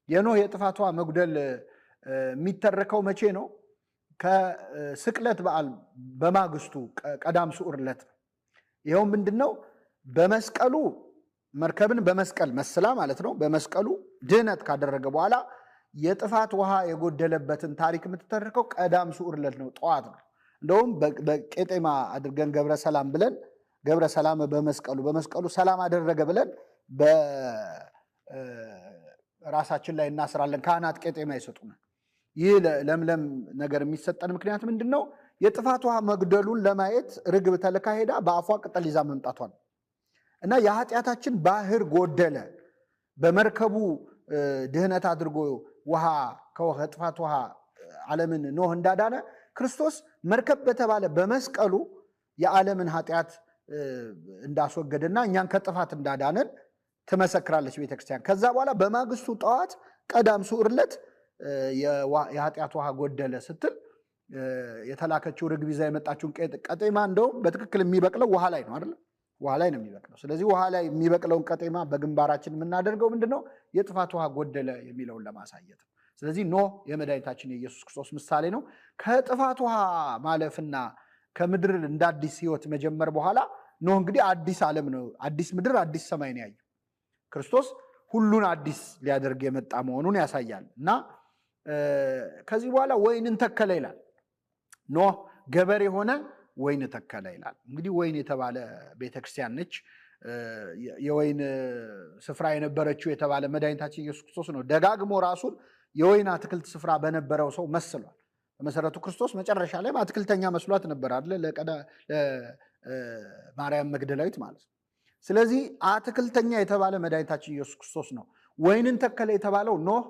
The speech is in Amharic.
የኖህ የጥፋት ውሃ መጉደል የሚተረከው መቼ ነው? ከስቅለት በዓል በማግስቱ ቀዳም ስዑር ዕለት ነው። ይኸው ምንድን ነው? በመስቀሉ መርከብን በመስቀል መስላ ማለት ነው። በመስቀሉ ድህነት ካደረገ በኋላ የጥፋት ውሃ የጎደለበትን ታሪክ የምትተርከው ቀዳም ስዑር ዕለት ነው፣ ጠዋት ነው። እንደውም በቄጤማ አድርገን ገብረ ሰላም ብለን፣ ገብረ ሰላም በመስቀሉ፣ በመስቀሉ ሰላም አደረገ ብለን በራሳችን ላይ እናስራለን። ካህናት ቄጤማ ይሰጡናል። ይህ ለምለም ነገር የሚሰጠን ምክንያት ምንድን ነው? የጥፋት ውሃ መጉደሉን ለማየት ርግብ ተልካ ሄዳ በአፏ ቅጠል ይዛ መምጣቷ ነው። እና የኃጢአታችን ባህር ጎደለ። በመርከቡ ድህነት አድርጎ ውሃ ከጥፋት ውሃ ዓለምን ኖህ እንዳዳነ፣ ክርስቶስ መርከብ በተባለ በመስቀሉ የዓለምን ኃጢአት እንዳስወገደና እኛን ከጥፋት እንዳዳነን ትመሰክራለች ቤተክርስቲያን። ከዛ በኋላ በማግስቱ ጠዋት ቀዳም ስዑር ዕለት የኃጢአት ውሃ ጎደለ ስትል የተላከችው ርግብ ይዛ የመጣችውን ቀጤማ፣ እንደውም በትክክል የሚበቅለው ውሃ ላይ ነው አይደል? ውሃ ላይ ነው የሚበቅለው። ስለዚህ ውሃ ላይ የሚበቅለውን ቀጤማ በግንባራችን የምናደርገው ምንድን ነው? የጥፋት ውሃ ጎደለ የሚለውን ለማሳየት ነው። ስለዚህ ኖህ የመድኃኒታችን የኢየሱስ ክርስቶስ ምሳሌ ነው። ከጥፋት ውሃ ማለፍና ከምድር እንደ አዲስ ሕይወት መጀመር በኋላ ኖህ እንግዲህ አዲስ ዓለም ነው፣ አዲስ ምድር፣ አዲስ ሰማይ ነው ያየው። ክርስቶስ ሁሉን አዲስ ሊያደርግ የመጣ መሆኑን ያሳያል። እና ከዚህ በኋላ ወይንን ተከለ ይላል። ኖህ ገበሬ ሆነ፣ ወይን ተከለ ይላል። እንግዲህ ወይን የተባለ ቤተክርስቲያን ነች። የወይን ስፍራ የነበረችው የተባለ መድኃኒታችን ኢየሱስ ክርስቶስ ነው። ደጋግሞ ራሱን የወይን አትክልት ስፍራ በነበረው ሰው መስሏል። በመሰረቱ ክርስቶስ መጨረሻ ላይ አትክልተኛ መስሏት ነበር አይደለ? ለማርያም መግደላዊት ማለት ነው። ስለዚህ አትክልተኛ የተባለ መድኃኒታችን ኢየሱስ ክርስቶስ ነው። ወይንን ተከለ የተባለው ኖህ